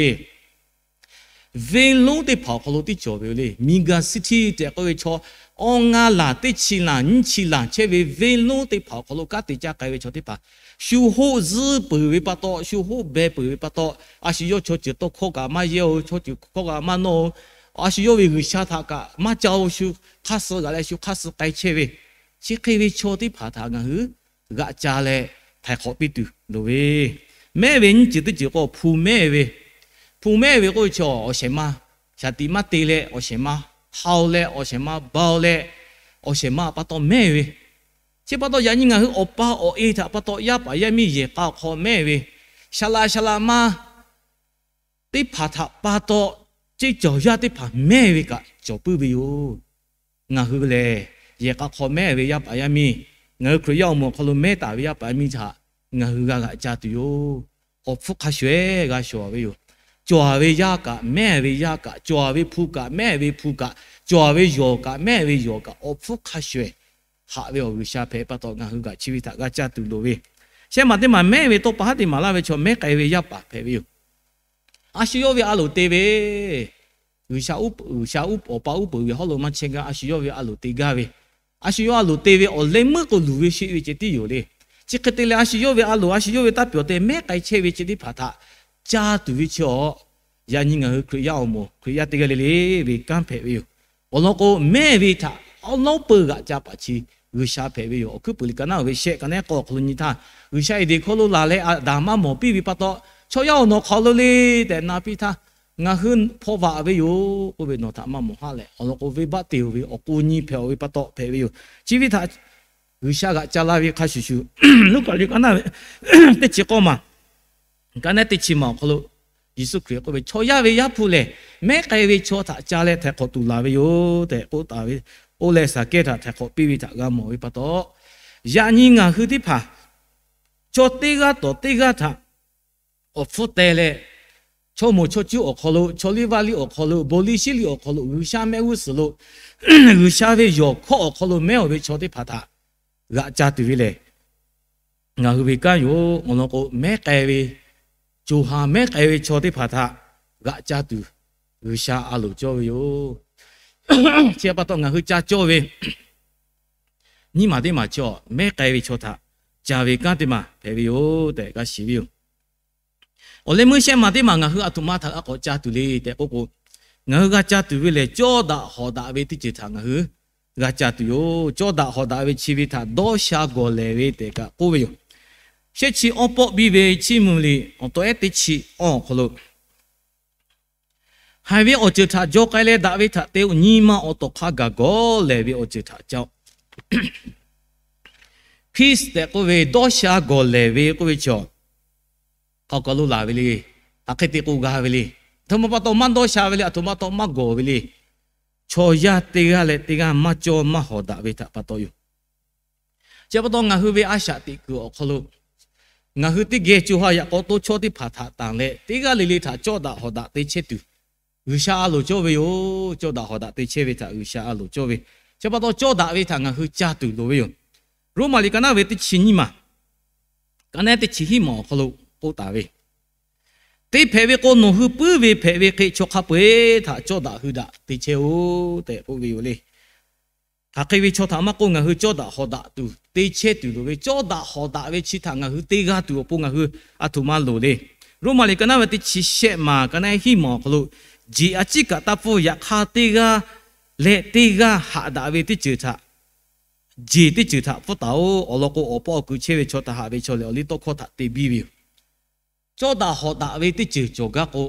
Venˇ lonˉ teˇ hpaˍ awˬ hk'aw lo tiˉ cawˬ ve yoˬ le. Mega city tehꞈ k'oˆ ve chaw, awˇ ngaˇ laˬ teˇ chi laˬ nyiˇ chi laˬ chehˇ ve venˇ lonˉ teˇ hpaˍ awˬ hk'aw lo kanˉ te caˇ k'ai ve chaw teˇ hpaˍ, shu hoˆ zuhˇ peuˬ ve pa taw, shu hoˆ beh peuˬ ve pa taw, a shu yawˇ chaw ceuˬ tawˇ hkawˇ kaꞈ maˇ yehˇ-oˬ, chaw ceuˬ hkawˇ kaꞈ maˇ nawˇ-oˬ, a shu yawˇ ve G'uiˬsha htaꞈ kaꞈ maˇ ca-oˬ, shu hk'aˇ suh g'aꞈ leh shu hk'aˇ suh k'ai chehˇ ve, chi hk'e ve chaw teˇ hpaˍ htaꞈ ngaˬ hui g'aꞈ ca leh htaiˍ hk'awꞈ piˇ tuˬ loˍ ve. Mehˉ ve nyiˇ ceuˬ teˇ ceuˬ k'o, hpu mehˉ ve. Hpu mehˉ ve k'oˆ ve chi awˬ shehˍ ma shaˍ tiꞈ maˇ te leh, awˬ shehˍ ma hau leh, awˬ shehˍ ma ba-o leh, awˬ shehˍ ma pa taw mehˉ ve. Chi pa taw yaꞈ nyi ngaˬ hui awˬ pa awˬ e htaꞈ pa taw yaˇ paˍ yaˇ miˇ yehˬ k'a awˬ hk'aw mehˉ ve, shaˍ laꞈ shaˍ laꞈ ma teˇ hpaˍ htaꞈ pa taw, ceˇ cawˬ yaˇ teˇ hpaˍ mehˉ ve kaꞈ cawˬ puiˉ ve yoˬ. Ngaˬ hui lehˬ, yehˬ k'a hk'aw mehˉ ve yaˇ paˍ yaˇ miˇ, ngaˬ hui Hkriꞈ yaˇ awˬ moˍ awˬ hk'aw lo mehˉ taˍ ve yaˇ paˍ yaˇ miˇ htaꞈ ngaˬ hui g'a g'aꞈ ca tuˬ yoˬ. Awˬ hpfuhˇ hk'a shuˍ ehˉ g'a shawˍ ve yoˬ. Cawˬ-a ve yaˇ kaꞈ, mehˉ ve yaˇ kaꞈ, cawˬ-a ve hpu kaꞈ, mehˉ ve hpu kaꞈ, cawˬ-a ve yawˬ kaꞈ, mehˉ ve yawˬ kaꞈ, awˬ hpfuhˇ hk'a shuˍ ehˉ haꞈ ve awˬ G'uiˬsha hpehꞈ pa taw, ngaˬ hui g'aꞈ chi ve htaꞈ g'a ca tuˬ loˍ ve. Shehˆ maˬ teˇ maˬ mehˉ ve tawˇ pa haˉ te maˍ laˇ ve chaw mehˉ k'ai ve yaˇ paˍ hpehꞈ ve yoˬ. A shu yawˇ ve a loˍ te ve, G'uiˬsha uˉ, G'uiˬsha uˉ, Awˬ pa uˉ peunˍ ve hawˉ lo maˇ chehˇ gaˇ, a shu yawˇ ve a loˍ te gaˇ ve, a shu yawˇ a loˍ te ve awˬ leh meuˉ k'o luˬ ve sheˆ ve ceh tiˉ yoˬ le. Chi hk'e te leh, a shu yawˇ ve a loˍ, a shu yawˇ ve taˇ pyawˬ te mehˉ k'ai chehˇ ve ceh teˇ hpaˍ htaꞈ caˇ tuˬ ve chi awˬ, yaꞈ nyi ngaˬ hui Hkriꞈ yaˇ awˬ moˍ, Hkriꞈ yaˇ teˇ g'aˇ le le ve kanˉ hpehꞈ ve yoˬ. Awˬ lawn k'o, mehˉ ve htaꞈ awˉ lawˉ peuˬ g'aꞈ ca paˍ chi G'uiˬsha hpehꞈ ve yoˬ. Awˬ hkuiˉ puiˍ liꞈ ka naˉ ve shehˆ ka naˉ k'awˇ awˬ hk'aw lo nyi htaˇ, G'uiˬsha Eˍdenˍ hk'aw lo laˬ leh Aˍdanˍ maˇ mawˬ piˇ ve pa taw, chaw yaˇ-oˬ, nawˬ hk'aˬ lo le tehꞈ na piˇ htaˇ, ngaˬ hui hpaw vaꞈ ve yoˬ k'oˆ ve, nawˬ htaꞈ maˇ mawˬ haˆ leh, awˬ lawn k'o, venˇbaˆ te-oˬ ve awˬ k'o nyi hpehꞈ-oˬ ve pa taw hpehꞈ ve yoˬ. Chi ve htaꞈ G'uiˬsha g'aꞈ ca la ve hk'a shuˍ shuˍ, Luˉkaꞈ liꞈ ka naˉ ve teˇ chi k'awˇ maˬ, ka naˉ teˇ chi maˬ awˬ hk'aw lo Yeˍsuˆ Hkriꞈ k'oˆ ve, chaw yaˇ ve Yaˇ hpu lehˬ, mehˉ k'ai ve chaw htaꞈ ca leh htaiˍ hk'awꞈ tuˬ laˬ ve yoˬ tehꞈ k'oˆ taˍ ve, k'oˆ leh Saˍkehˇ htaꞈ htaiˍ hk'awꞈ piˇ ve htaꞈ g'a mawˬ ve pa taw, yaꞈ nyi ngaˬ hui teˇ hpaˍ chaw teˇ g'aˇ tawˍ teˇ g'aˇ htaꞈ awˬ hpfuhˇ teh leh, chaw moˍ chaw cuˇ awˬ hk'aw lo, chaw liˇ vaˇ liˇ awˬ hk'aw lo, bon liˇ shiˉ liˇ awˬ hk'aw lo, G'uiˬsha mehˆ g'uˇ suhˍ lo, G'uiˬsha ve yawˬ hkawˇ awˬ hk'aw lo mehˉ-oˬ ve chaw teˇ hpaˍ htaꞈ g'aꞈ ca tuˬ ve lehˬ, ngaˬ hui ve kanˉ yoˬ. Awˬ lawn k'o, mehˉ k'ai ve, co ha mehˉ k'ai ve chaw teˇ hpaˍ htaꞈ g'aꞈ ca tuˬ G'uiˬsha a loˍ cawˇ ve yoˬ. Chi pa taw ngaˬ hui ca cawˇ ve nyiˇ maˬ teˇ maˬ chi awˬ mehˉ k'ai ve chaw htaꞈ ca ve kanˉ teˇ maˬ hpehꞈ ve yoˬ tehꞈ g'a shiˍ ve yoˬ. Awˬ leh meuˇ shehˆ maˬ teˇ maˬ ngaˬ hui a htoꞈ ma htaꞈ g'a k'awꞈ ca tuˬ le tehꞈ k'oˆ k'o, ngaˬ hui g'a ca tuˬ ve lehˬ, cawˇ daꞈ hawˍ daꞈ ve teˇ ceuˬ htaꞈ ngaˬ hui g'a ca tuˬ yoˬ. Cawˇ daꞈ hawˍ daꞈ ve chi ve htaꞈ dawˇ sha gawˬ lehˬ ve tehꞈ kaꞈ k'oˆ ve yoˬ. Shehˆ chi awˇ pawˆ biˇ ve Chiˇ mvuh liꞈ awˬ taw ehˉ teˇ chi awˇ awˬ hk'aw lo, haiˬ ve awˬ ceuˬ htaꞈ jaw k'ai leh daꞈ ve htaꞈ te-o. Nyi ma awˬ tawˍ hk'a gaˬ gawˬ lehˬ ve awˬ ceuˬ htaꞈ ca-o. Peace tehꞈ k'oˆ ve dawˇ sha gawˬ lehˬ ve k'oˆ ve chaw, hk'aˬ kaˬ lo laˬ ve le. Hk'aˬ hk'e te k'o g'a ve le. Aˬ htoꞈ ma pa taw maˇ dawˇ sha ve le. Aˬ htoꞈ ma pa taw maˇ gawˬ ve le. Chaw yaˇ teˇ g'aˇ leh teˇ g'aˇ maˇ cawˇ maˇ hawˍ daꞈ ve htaꞈ pa taw yoˬ. Chi pa taw ngaˬ hui ve a shaꞈ teꞈ kuiˬ awˬ hk'aw lo, ngaˬ hui teˇ geh co ha yaꞈ k'aw toˇ chawˇ teˇ hpaˍ htaꞈ tanˬ leh, teˇ g'aˇ le le htaꞈ cawˇ daꞈ hawˍ daꞈ te chehˇ tuˬ, G'uiˬsha a loˍ cawˇ ve yoˬ. Cawˇ daꞈ hawˍ daꞈ te chehˇ ve htaꞈ G'uiˬsha a loˍ cawˇ ve. Chi pa taw cawˇ daꞈ ve htaꞈ ngaˬ hui ca tuˬ loˍ ve yoˬ. Roˉmaꞈ liꞈ ka naˉ ve teˇ chi nyiˇ maˬ, Ka naˆ teˇ chi hiˉ maˬ awˬ hk'aw lo k'oˆ taˍ ve, Te hpehꞈ ve k'o, nawˬ hui puiˉ ve hpehꞈ ve hk'e chaw hk'a peu-eˬ htaꞈ cawˇ daꞈ hui daꞈ te chehˇ-oˆ tehꞈ k'oˆ ve yoˬ le. Hk'aˬ hk'e ve chaw htaꞈ maˇ k'oˆ, ngaˬ hui cawˇ daꞈ hawˍ daꞈ tuˬ te chehˇ tuˬ loˍ ve, cawˇ daꞈ hawˍ daꞈ ve chi htaꞈ ngaˬ hui te g'a tuˬ awˬ pon ngaˬ hui a htoꞈ ma loˍ le. Roˉmaꞈ liꞈ ka naˆ ve teˇ chi shehˆ maˬ ka naˆ hiˉ maˬ awˬ hk'aw lo, Jeˬ a ciˉ kaꞈ taˇ pfuhˇ. Yaꞈ hk'aˇ, teˇ g'aˇ leh teˇ g'aˇ haꞈ daꞈ ve teˇ ceuˬ htaꞈ, jeˬ teˇ ceuˬ htaꞈ pfuhˇ taˍ-oꞈ. Awˬ lawn k'o, awˬ pawˆ awˬ kuiˬ chehˇ ve chaw htaꞈ haꞈ ve chaw lehˬ, awˬ liˇ tawˇ hkawˇ htaꞈ te biˇ ve yoˬ. Cawˇ daꞈ hawˍ daꞈ ve teˇ ceuˬ cawˬ gaˇ k'o,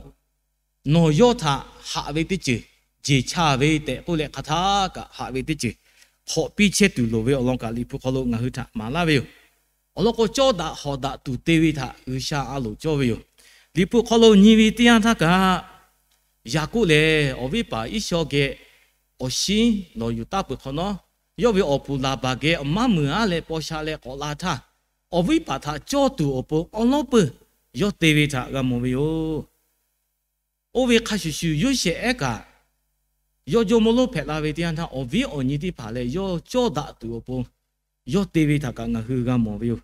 nawˬ yawˇ htaꞈ haꞈ ve teˇ ceuˬ, jeˬ chaˇ ve tehꞈ k'oˆ leh, hk'aˬ htaˇ kaꞈ haꞈ ve teˇ ceuˬ hk'awꞈ piˇ chehˇ tuˬ loˍ ve awˬ lawn kaꞈ Liꞈ hpu hk'aw lo ngaˬ hui htaꞈ maˍ laˇ ve yoˬ. Awˬ lawn k'o, cawˇ daꞈ hawˍ daꞈ tuˬ te ve htaꞈ G'uiˬsha a loˍ cawˇ ve yoˬ. Liꞈ hpu hk'aw lo nyi ve teˇ yanˇ htaˇ kaꞈ, Yaˍkoˆ lehˬ awˬ viˉ paˍ Iˉsawˇ geh awˬ shinˉ lawˬ yuˬ taˍ peuˬ hk'awꞈ nawˉ, yawˇ ve awˬ puˍ Laˍbaˍ geh maˉ muiˬ aˉ leh paw sha leh k'awꞈ la htaˇ, awˬ viˉ paˍ htaꞈ cawˇ tuˬ awˬ pon awˉ lawˉ peuˬ yawˇ te ve htaꞈ g'a mawˬ ve yoˬ. Oˇ ve hk'a shuˍ shuˍ, Yoˇsehꞈ ehˉ kaꞈ yawˇ jawˇmawˇ lonˉ hpehꞈ la ve teˇ yanˇ htaˇ, awˬ viˉ awˬ nyi teˇ hpaˍ lehˬ, yawˇ cawˇ daꞈ tuˬ awˬ pon yawˇ te ve htaꞈ kaꞈ ngaˬ hui g'a mawˬ ve yoˬ.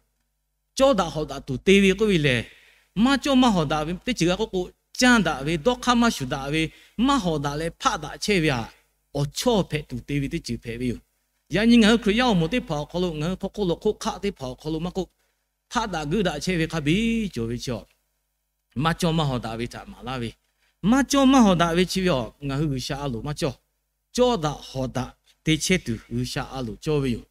Cawˇ daꞈ hawˍ daꞈ tuˬ te ve k'oˆ ve lehˬ, maˇ cawˇ maˇ hawˍ daꞈ ve teˇ ceuˬ g'a k'oˆ k'o, canˇ daꞈ ve, dawˇ hk'aˇ maˇ shuˍ daꞈ ve, maˇ hawˍ daꞈ leh hpaˆ daꞈ chehˇ ve htaꞈ awˬ chawˇ hpehꞈ tuˬ te ve teˇ ceuˬ hpehꞈ ve yoˬ. Yaꞈ nyi ngaˬ hui Hkriꞈ yaˇ awˬ moˍ teˇ hpaˍ awˬ hk'aw lo, ngaˬ hui hk'aw hk'oˆ lo hk'oˆ hk'aˆ teˇ hpaˍ awˬ hk'aw lo maˇ k'oˆ, hpaˆ daꞈ guiˇ daꞈ chehˇ ve hk'a biˇ cawˬ ve chi a, maˇ cawˇ maˇ hawˍ daꞈ ve htaꞈ maˍ laˇ ve, maˇ cawˇ maˇ hawˍ daꞈ ve chi ve a, ngaˬ hui G'uiˬsha a loˍ maˇ cawˇ. Cawˇ daꞈ hawˍ daꞈ te chehˇ tuˬ G'uiˬsha a loˍ cawˇ ve yoˬ.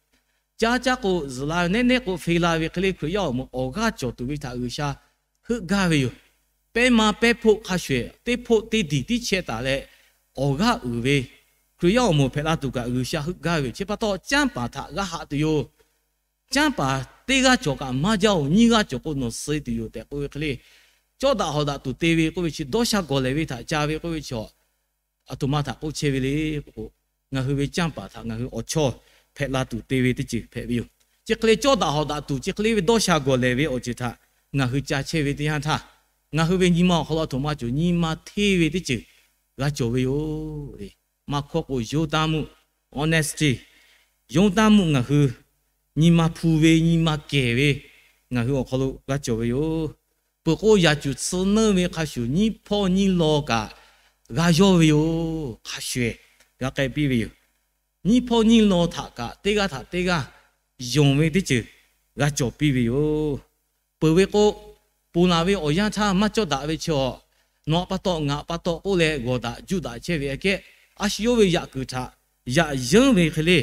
Caˇ caˇ k'o, zuhꞈ la ve nehˉ nehˉ k'o, fe la ve hk'e le Hkriꞈ yaˇ awˬ moˍ awˬ g'aˇ cawˬ tuˬ ve htaꞈ G'uiˬsha heuˆ gaˇ ve yoˬ. Pehˇ ma pehˇ hpoˆ hk'a shuˍ shuˍ, teˇ hpoˆ teˇ diˬ tiˉ chehˇ taˍ leh, awˬ g'aˇ uiˍ ve Hkriꞈ yaˇ awˬ moˍ hpehꞈ la tuˬ kaꞈ G'uiˬsha heuˆ gaˇ ve yoˬ. Chi pa taw, canˇ paˍ htaꞈ g'a haꞈ tuˬ yoˬ. Canˇ paˍ teˇ g'aˇ cawˬ kaꞈ maˇ jaˇ-oˬ, nyiˇ g'aˇ cawˬ k'o nawˬ suh tuˬ yoˬ tehꞈ k'oˆ ve hk'e le, cawˇ daꞈ hawˍ daꞈ tuˬ te ve k'oˆ ve chi dawˇ sha gawˬ lehˬ ve htaꞈ ca ve k'oˆ ve chi a, a htoꞈ ma htaꞈ k'oˆ chehˇ ve le k'o, ngaˬ hui ve canˇ paˍ htaꞈ ngaˬ hui awˬ chawˇ hpehꞈ la tuˬ te ve teˇ ceuˬ hpehꞈ ve yoˬ. Chi hk'e le cawˇ daꞈ hawˍ daꞈ tuˬ, chi hk'e le ve dawˇ sha gawˬ lehˬ ve awˬ ceuˬ htaꞈ ngaˬ hui ca chehˇ ve teˇ yanˇ htaˇ, ngaˬ hui ve nyi ma awˬ hk'aw lo a htoꞈ ma cawˬ, nyi ma hteˇ ve teˇ ceuˬ g'a cawˬ ve yoˬ. Maˇ hkawˇ k'o, yonˍ taˇ mvuhˇ, honesty, yonˍ taˇ mvuhˇ ngaˬ hui nyi ma hpu ve, nyi ma kehˬ ve ngaˬ hui awˬ hk'aw lo g'a cawˬ ve yoˬ. Peuˬ k'o, yaꞈ cuˬ tsuhˇ neunˇ ve hk'a shuˍ nyiˇ hpawˇ nyiˇ law kaꞈ g'a yawˇ ve yoˬ. Hk'a shuˍ shuˍ g'a k'ai piˇ ve yoˬ. Nyiˇ hpawˇ nyiˇ law htaꞈ kaꞈ teˇ g'aˇ htaꞈ teˇ g'aˇ yonˍ ve teˇ ceuˬ g'a cawˬ piˇ ve yoˬ. Peuˬ ve k'o, ponˬ laˬ ve awˬ yanˇ htaˇ maˇ cawˇ daꞈ ve chi a, nawˬ aꞈ pa taw ngaˬ aꞈ pa taw k'oˆ leh g'awˬ daꞈ juˇ daꞈ chehˇ ve aꞈ kehˉ, a shu yawˇ ve yaꞈ kuiˬ htaꞈ yaꞈ yeunˇ ve hk'e le,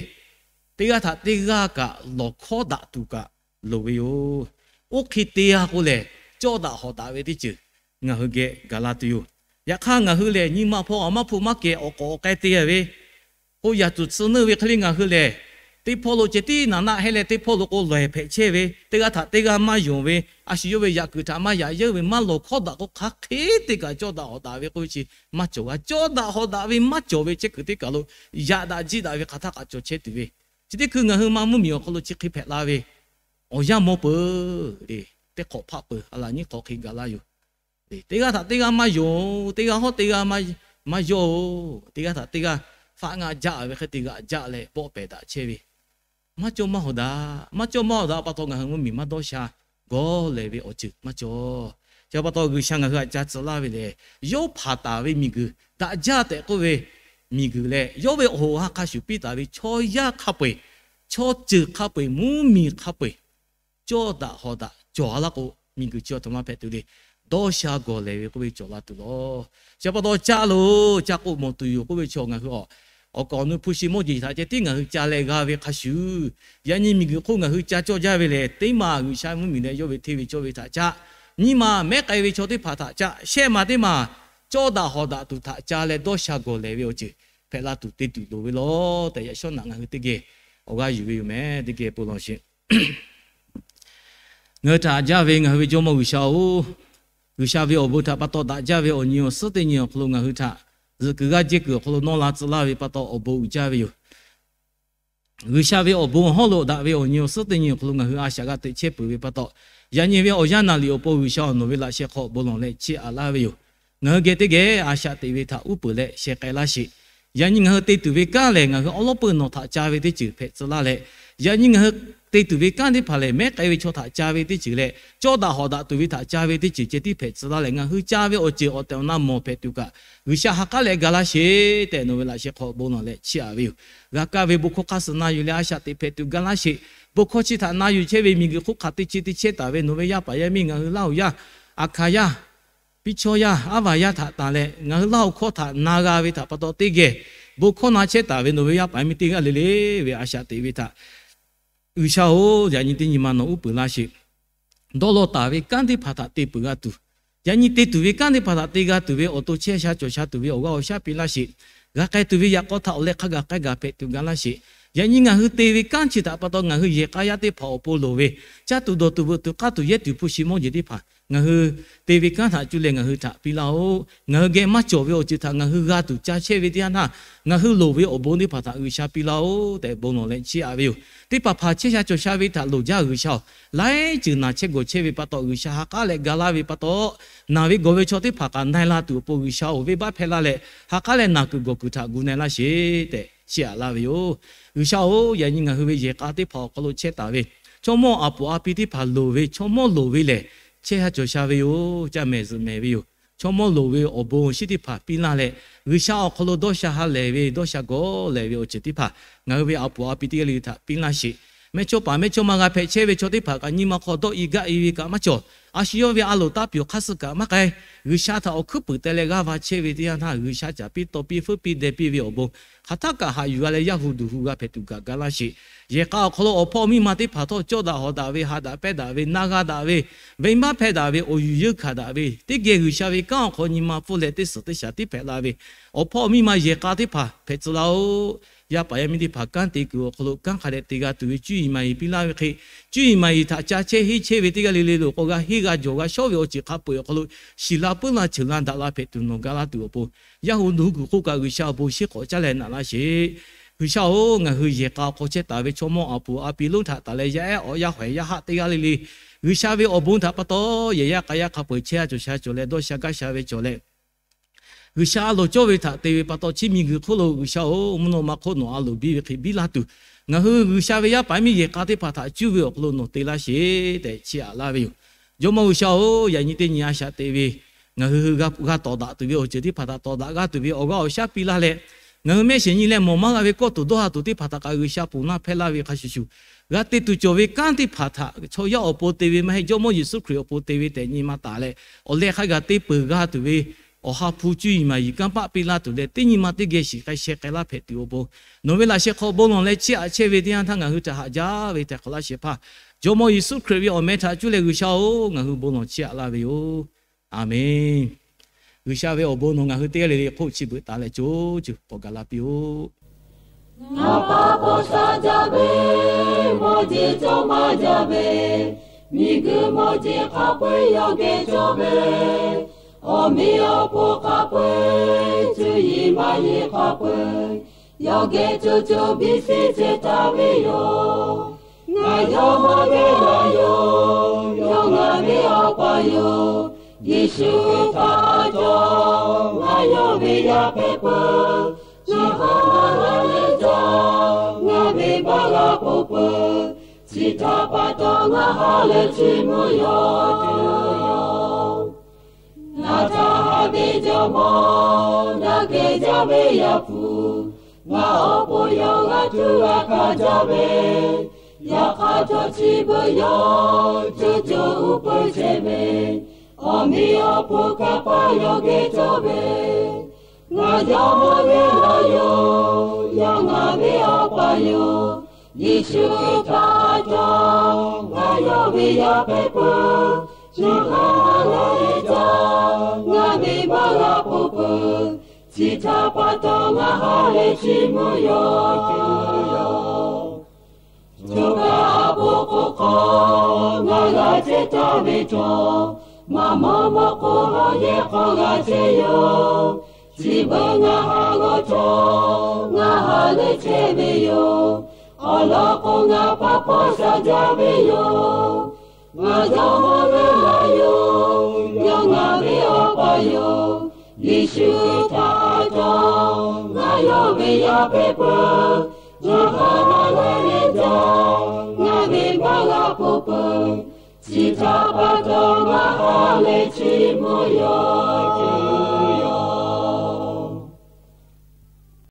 teˇ g'aˇ htaꞈ teˇ g'aˇ kaꞈ lawˬ hkawˉ daꞈ tuˬ kaꞈ loˍ ve yoˬ. Oˇ hk'e te-a k'o lehˬ, cawˇ daꞈ hawˍ daꞈ ve teˇ ceuˬ ngaˬ hui geh gaˬ la tuˬ yoˬ. Yaꞈ hk'aˇ, ngaˬ hui lehˬ nyi ma hpawˇ a maˇ hpu maˇ kehˬ awˬ k'awꞈ awˬ k'ai te-a ve k'o, yaꞈ cuˬ tsuhˇ neunˇ ve hk'e le ngaˬ hui lehˬ, teˇ hpawˇ lo ceh tiˉ naˍ naˆ heˆ leh, teˇ hpawˇ lo k'o lawˬ hehˍ hpehꞈ chehˇ ve, teˇ g'aˇ htaꞈ teˇ g'aˇ maˇ yonˍ ve, a shu yawˇ ve yaꞈ kuiˬ htaꞈ maˇ yaꞈ yeunˇ ve, maˇ lawˬ hkawˉ daꞈ k'o, hk'aˬ hk'e te kaꞈ cawˇ daꞈ hawˍ daꞈ ve k'oˆ ve chi maˇ cawˬ g'a. Cawˇ daꞈ hawˍ daꞈ ve maˇ cawˬ ve chehˇ kuiˬ teˇ kaˬ lo yaꞈ daꞈ jiˇ daꞈ ve hk'aˬ htaˇ kaꞈ cawˬ chehˇ tuˬ ve, chi teˇ hkui ngaˬ hui ma mvuhˇmiˬ awˬ hk'aw lo chi hk'e hpehꞈ la ve awˬ yanˇ mawˇ peuˬ le. Teˇ hk'awꞈ hpaˆ peuˬ a laˬ nyiˇ hk'awꞈ hk'e gaˬ laˇ yoˬ. Teˇ g'aˇ htaꞈ teˇ g'aˇ maˇ yonˍ, teˇ g'aˇ hawˉ teˇ g'aˇ maˇ yawˇ-oˬ, teˇ g'aˇ htaꞈ teˇ g'aˇ faˆ ngaˆ jaˆ ve hk'e te g'aꞈ jaˆ leh bawˆ pehˍ daꞈ chehˇ ve, maˇ cawˇ maˇ hawˍ daꞈ, maˇ cawˇ maˇ hawˍ daꞈ pa taw ngaˬ hui mvuhˇmiˬ maˇ dawˇ sha gawˬ lehˬ ve awˬ ceuˬ maˇ cawˬ. Chi pa taw G'uiˬsha ngaˬ hui htaꞈ ca tcuh laˇ ve lehˬ, yawˇ hpanˍ taˍ ve miˬguiˬ daꞈ jaˇ tehꞈ k'oˆ ve miˬguiˬ leh, yawˇ ve awˬ hoꞈ ha hk'a shuˍ piˇ taˍ ve chaw yaˇ hk'a peu-eˬ, chaw ceuˬ hk'a peu-eˬ, mvuhˇmiˬ hk'a peu-eˬ, cawˇ daꞈ hawˍ daꞈ cawˬ-a laˇ k'o, miˬguiˬ chi a htoꞈ ma hpehꞈ tuˬ le, dawˇ sha gawˬ lehˬ ve k'oˆ ve cawˬ la tuˬ lawˬ. Chi pa taw caˆ loˬ, caˆ k'o mawˬ tuˬ yoˬ k'oˆ ve chaw ngaˬ hui a, awˬ kaˍ awˬ nu hpu shi mawˇ jeˬ htaꞈ ceh tiˉ ngaˬ hui ca leh g'a ve hk'a shuˍ, yaꞈ nyi miˬguiˬ hk'oˆ ngaˬ hui ca cawˇ jaˇ ve lehˬ, teˇ maˬ G'uiˬsha mvuhˇmiˬ leh yawˇ ve hteˇ ve cawˇ ve htaꞈ caˆ. Nyiˇ maˬ mehˉ k'ai ve chaw teˇ hpaˍ htaꞈ caˆ. Shehˆ maˬ teˇ maˬ cawˇ daꞈ hawˍ daꞈ tuˬ htaꞈ ca leh dawˇ sha gawˬ lehˬ ve awˬ ceuˬ hpehꞈ la tuˬ te tuˬ loˍ ve lawˬ tehꞈ, yaꞈ shawˉ naꞈ ngaˬ hui teˇ geh awˬ g'aˇ yuˬ ve yoˬ meh. Teˇ geh pon lawˬ sheˍ. Ngaˬ hui htaꞈ daꞈ jaˇ ve ngaˬ hui ve Jawˇmawˇ G'uiˬsha-oˬ, G'uiˬsha ve awˬ bon htaꞈ pa taw daꞈ jaˇ ve awˬ nyi awˬ suhˉ teˇ nyi awˬ hk'aw lo ngaˬ hui htaꞈ zuhꞈ kuiˬ g'aˇ jehˇ kuiˬ awˬ hk'aw lo nawˇ la tcuh laˇ ve pa taw awˬ bon uiˍ jaˇ ve yoˬ. G'uiˬsha ve awˬ bon awˬ hawˉ lo daꞈ ve awˬ nyi awˬ suhˉ teˇ nyi awˬ hk'aw lo ngaˬ hui a shaꞈ g'a teꞈ chehˇ peuˬ ve pa taw, yaꞈ nyi ve awˬ yanˇ naˍ liꞈ awˬ pon G'uiˬsha awˬ nawˬ ve laꞈ sheh hk'aw bon lawˬ leh chiˇ aꞈ laˇ ve yoˬ. Ngaˬ hui geh teˇ geh a shaꞈ teꞈ ve htaꞈ uˉ peunˍ leh sheh k'ai laˇ sheˍ. Yaꞈ nyi ngaˬ hui te tuˬ ve kanˉ lehˬ, ngaˬ hui awˉ lawˉ peuˬ nawˬ htaꞈ ca ve teˇ ceuˬ hpehꞈ tcuh laˇ leh, yaꞈ nyi ngaˬ hui te tuˬ ve kanˉ teˇ hpaˍ lehˬ, mehˉ k'ai ve chaw htaꞈ ca ve teˇ ceuˬ leh, cawˇ daꞈ hawꞈ daꞈ tuˬ ve htaꞈ ca ve teˇ ceuˬ ceh tiˉ hpehꞈ tcuh laˇ leh, ngaˬ hui ca ve awˬ ceuˬ awˬ tehˬ awˬ na mawˬ hpehꞈ tuˬ kaꞈ, G'uiˬsha ha k'aˉ leh ga laˇ sheˍ tehꞈ, nawˬ ve laꞈ sheh hk'aw bon lawˬ leh chiˇ aꞈ ve yoˬ. G'a kaˇ ve bon hkawˇ hk'aˇ suh na yuˬ leh a shaꞈ teꞈ hpehꞈ tuˬ ga laˇ sheˍ. Bon hkawˇ chi htaꞈ na yuˬ chehˇ ve miˬguiˬ hk'oˆ hk'aˬ te chi te chehˇ taˍ ve nawˬ ve yaˇ paˍ yaˇ miˇ ngaˬ hui Laˇhuˍ yaˇ, Aˍhkaˍ yaˇ, Piˇ chaw yaˇ, Aˉ vaˬ yaˇ htaꞈ tanˬ leh, ngaˬ hui Laˇhuˍ hkawˇ htaꞈ na g'a ve htaꞈ pa taw teˇ geh bon hkawˇ na chehˇ taˍ ve nawˬ ve yaˇ paˍ yaˇ miˇ teˇ g'aˇ le le ve a shaꞈ teꞈ ve htaꞈ G'uiˬsha-oˬ, yaꞈ nyi teˇ nyi ma nawˬ uˉ peunˍ laˇ sheˍ. Dawˇ law taˍ ve kanˉ teˇ hpaˍ htaꞈ te peuˬ g'a tuˬ, yaꞈ nyi te tuˬ ve kanˉ teˇ hpaˍ htaꞈ te g'a tuˬ ve awˬ to chehˇ sha cawˬ sha tuˬ ve awˬ g'aˇ awˬ shaˉ piˇ laˇ sheˍ. G'a k'ai tuˬ ve yaꞈ k'aw htaꞈ awˬ leh hk'a gaˬ k'ai gaˬ hpehꞈ tuˬ ga laˇ sheˍ. Yaꞈ nyi ngaˬ hui te ve kanˉ chi htaꞈ pa taw ngaˬ hui yehˬ k'a yaˇ teˇ hpaˍ awˬ pon loˍ ve, caˇ tuˬ dawˬ tuˬ veuꞈ tuˬ k'aˇ tuˬ yehˇ tuˬ hpu shi mawˇ jeˬ teˇ hpaˍ ngaˬ hui te ve kanˉ htaꞈ cuˇ leh ngaˬ hui htaꞈ piˇ laˇ-oˆ. Ngaˬ hui geh maˇ cawˬ ve awˬ ceuˬ htaꞈ ngaˬ hui g'a tuˬ ca chehˇ ve teˇ yanˇ htaˇ, ngaˬ hui loˍ ve awˬ bon teˇ hpaˍ htaꞈ G'uiˬsha piˇ laˇ-oˆ tehꞈ bon lawˬ leh chiˇ aꞈ ve yoˬ. Teˇ hpaˍ hpaˍ chehˇ sha cawˬ sha ve htaꞈ loˍ jaˇ G'uiˬsha-oˬ, laiˉ ceuˬ naˬ chehˇ gawˬ chehˇ ve pa taw G'uiˬsha ha k'aˉ leh ga laˇ ve pa taw, naˬ ve gawˬ ve chaw teˇ hpaˍ kaꞈ na-e la tuˬ awˬ pon G'uiˬsha-oˬ, venˇbaˆ hpehˇ laˇ leh ha k'aˉ leh naˬ kuiˬ gawˬ kuiˬ htaꞈ gu na-e laˇ sheˍ tehꞈ chiˇ aꞈ laˇ ve yoˬ. G'uiˬsha-oˬ, yaꞈ nyi ngaˬ hui ve yehˬ k'a teˇ hpaˍ awˬ hk'aw lo chehˇ taˍ ve chaw mawˇ aˬ puˍ a pi teˇ hpaˍ loˍ ve, chaw mawˇ loˍ ve lehˬ, chehˇ sha cawˬ sha ve yoˬ. Caˇ mehˍ zuhꞈ mehˍ ve yoˬ. Chaw mawˇ loˍ ve awˬ bon awˬ shinˉ teˇ hpaˍ piˇ laˇ leh, G'uiˬsha awˬ hk'aw lo dawˇ sha ha lehˬ ve, dawˇ sha gawˬ lehˬ ve awˬ ceuˬ teˇ hpaˍ ngaˬ hui ve aˬ puˍ a pi teˇ g'aˇ le le htaꞈ piˇ laˇ sheˍ. Mehˇchawˇ paˍ mehˇchawˇma g'a hpehꞈ chehˇ ve chaw teˇ hpaˍ kaꞈ nyi ma hk'aw dawˆ-e gaˆ-e ve kaꞈ maˇ cawˬ. A shu yawˇ ve a loˍ taˇ pyawˬ hk'aˇ suh kaꞈ maˇ k'ai. G'uiˬsha htaꞈ awˬ hkuiˉ puiˍ teh leh g'aˇ va chehˇ ve teˇ yanˇ htaˇ, G'uiˬsha caˍ piˇ taw piˇ feuˉ piˇ deh piˇ ve awˬ bon hk'aˬ htaˇ kaꞈ haꞈ yuˬ g'a leh, yaˇ hu duˬ hu g'a hpehꞈ tuˬ kaꞈ ga laˇ sheˍ. Yehˬ k'a awˬ hk'aw lo awˬ hpawˇ miˇ ma teˇ hpaˍ htawˇ cawˇ daꞈ hawꞈ daꞈ ve, ha daꞈ pehnˇ daꞈ ve, na g'a daꞈ ve, venˇbaˆ hpehˇ daꞈ ve, awˬ yuˬ yeunˇ hkanˍ daꞈ ve, teˇ geh G'uiˬsha ve kanˉ awˬ hk'aw nyi ma pfuhˇ leh teˇ suhˍ teˇ shaˍ tiˉ hpehꞈ la ve awˬ hpawˇ miˇ ma yehˬ k'a teˇ hpaˍ hpehꞈ tcuh laˇ-oˆ. Yaˇ paˍ yaˇ miˇ teˇ hpaˍ kanˉ te kuiˬ awˬ hk'aw lo kanˉ hk'a dehꞈ te g'a tuˬ ve cuˇ yiˍ maˍ yiˍ piˇ laˇ ve hk'e, cuˇ yiˍ maˍ yiˍ htaꞈ ca chehˇ henˇ chehˇ ve teˇ g'aˇ le le lo k'o, g'a henˇ g'a jawˬ g'a shawˉ ve awˬ ceuˬ hk'a peu-eˬ awˬ hk'aw lo shiˍ la puiˉ la ceuˬ la daꞈ la hpehꞈ tuˬ nawˬ ga laˇ tuˬ awˬ pon, yaˇ hu duˬ hui kuiˬ hk'oˆ kaꞈ G'uiˬsha awˬ bon shinˉ k'awꞈ caˇ leh naꞈ laˇ sheˍ. G'uiˬsha-oˬ, ngaˬ hui yehˬ k'a awˬ hk'aw chehˇ taˍ ve chaw mawˇ aˬ puˍ a pi lonˉ htaꞈ taˍ leh yaˇ ehˉ awˬ yaˇ hawehˬ yaˇ haˆ teˇ g'aˇ le le, G'uiˬsha ve awˬ bon htaꞈ pa taw yehˬ yaˇ k'a yaˇ hk'a peu-eˬ chehˇ sha cawˬ sha cawˬ leh dawˇ sha gaˇ sha ve cawˬ leh, G'uiˬsha a loˍ cawˇ ve htaꞈ te ve pa taw, chi miˬguiˬ hk'oˆ lo G'uiˬsha-oˬ, mvuhˇ naw ma hk'oˆ nawˬ a loˍ biˇ ve hk'e biˇ laˇ tuˬ, ngaˬ hui G'uiˬsha ve yaˇ paˍ yaˇ miˇ yehˬ k'a teˇ hpaˍ htaꞈ cuˇ ve awˬ hk'aw lo nawˬ te laˇ sheˍ tehꞈ chiˇ aꞈ laˇ ve yoˬ. Jawˇmawˇ G'uiˬsha-oˬ, yaꞈ nyi teˇ nyi a shaꞈ teꞈ ve ngaˬ hui g'a tawˍ daꞈ tuˬ ve awˬ ceuˬ teˇ hpaˍ htaꞈ tawˍ daꞈ g'a tuˬ ve awˬ g'aˇ awˬ shaˉ piˇ laˇ leh, ngaˬ hui mehˆ shiˍ nyi leh mawˬ maˇ g'a ve kawˇ tuˬ dawˇ ha tuˬ teˇ hpaˍ htaꞈ kaꞈ G'uiˬsha ponˬ laˇ hpehˇ laˇ ve hk'a shuˍ shuˍ, g'a te tuˬ cawˬ ve kanˉ teˇ hpaˍ htaꞈ chaw yaˇ awˬ pon te ve maˇ heˆ, Jawˇmawˇ Yeˍsuˆ Hkriꞈ awˬ pon te ve tehꞈ nyi ma taˍ leh, awˬ leh hk'a gaˬ te peuˬ g'a tuˬ ve awˬ ha hpu cuˇ yiˍ maˍ yiˍ kanˇ paˆ piˇ laˇ tuˬ leh, teˇ nyi ma teˇ geh shiˍ k'ai sheh k'ai laˇ hpehꞈ tuˬ awˬ pon, nawˬ ve laꞈ sheh hk'aw bon lawˬ leh chiˇ aꞈ chehˇ ve teˇ yanˇ htaˇ ngaˬ hui htaꞈ haꞈ jaˇ ve tehꞈ hk'awꞈ laˇ shehˍ hpaˇ, Jawˇmawˇ Yeˍsuˆ Hkriꞈ ve awˬ meh htaꞈ cuˇ leh G'uiˬsha-oˬ, ngaˬ hui bon lawˬ chiˇ aꞈ laˇ ve yoˬ. A menˬ. G'uiˬsha ve awˬ bon nawˬ ngaˬ hui teˇ g'aˇ le le hk'oˆ chi beuꞈ taˍ leh co cuˬ k'awꞈ gaˬ la piˇ-oˆ. Ngaˬ pa paw sha jaˇ ve, mawˇ jeˬ cawˇ maˇ jaˇ ve, miˬguiˬ mawˇ jeˬ hk'a peu-eˬ yawˇ geh cawˇ ve, awˬ meꞈ awˬ hponˇ hk'a peu-eˬ, cuˇ yiˍ maˇ yiˍ hk'a peu-eˬ, yawˇ geh co co biˇ shiˍ ceh taˍ ve yoˬ. Ngaˬ yawˇ mawˇ ve laˇ yoˬ, yawˇ ngaˬ ve Awˬ pa yoˬ. Yeˍsuˆ htaꞈ cawˬ, ngaˬ yawˇ ve yaˇ hpehꞈ peuˬ. Ngaˬ hk'aˬ ma g'a leh jaˇ, ngaˬ ve baˆ g'a ponˬ peuˬ. Chi htaꞈ pa taw ngaˬ ha lehˬ chiˇ mvuh yoˬ. Ngaˬ htaꞈ haꞈ ve Jawˇmawˇ, ngaˬ geh jaˇ ve Yaˇ hpu, ngaˬ awˬ pon yawˇ g'a tuˬ g'a hkanˍ jaˇ ve, yaꞈ hk'aˇ htawˇ chi beuꞈ yawˇ co co uˉ peunˍ chehˇ ve, awˬ meꞈ awˬ hponˇ kanˇ paˆ yawˇ geh cawˇ ve, ngaˬ yawˇ mawˇ ve laˇ yoˬ, yawˇ ngaˬ ve Awˬ pa yoˬ. Yeˍsuˆ htaꞈ cawˬ, ngaˬ yawˇ ve yaˇ hpehꞈ peuˬ. Ngaˬ hk'aˬ ma g'a leh jaˇ, ngaˬ ve baˆ g'a ponˬ peuˬ. Chi htaꞈ pa taw ngaˬ ha lehˬ chiˇ mvuh yoˬ. Choˬ kaꞈ a poˍ k'o hk'aw ngaˬ g'a chehˇ taˍ ve htawˇ, maˇ mawˇ mawˇ k'o, hawˉ yehˇ hk'aw g'a chehˇ yoˬ. Chi beuꞈ ngaˬ ha g'awˇ htawˇ, ngaˬ ha lehˬ chehˇ ve yoˬ. Awˬ lawn k'o, ngaˬ pa paw sha jaˇ ve yoˬ. Ngaˬ yawˇ mawˇ ve laˇ yoˬ, yawˇ ngaˬ ve Awˬ pa yoˬ. Yeˍsuˆ htaꞈ cawˬ, ngaˬ yawˇ ve yaˇ hpehꞈ peuˬ. Ngaˬ hk'aˬ ma g'a leh jaˇ, ngaˬ ve k'oˆ peuˬ. Chi htaꞈ pa taw ngaˬ ha lehˬ chi mvuhˇ yaw cawˬ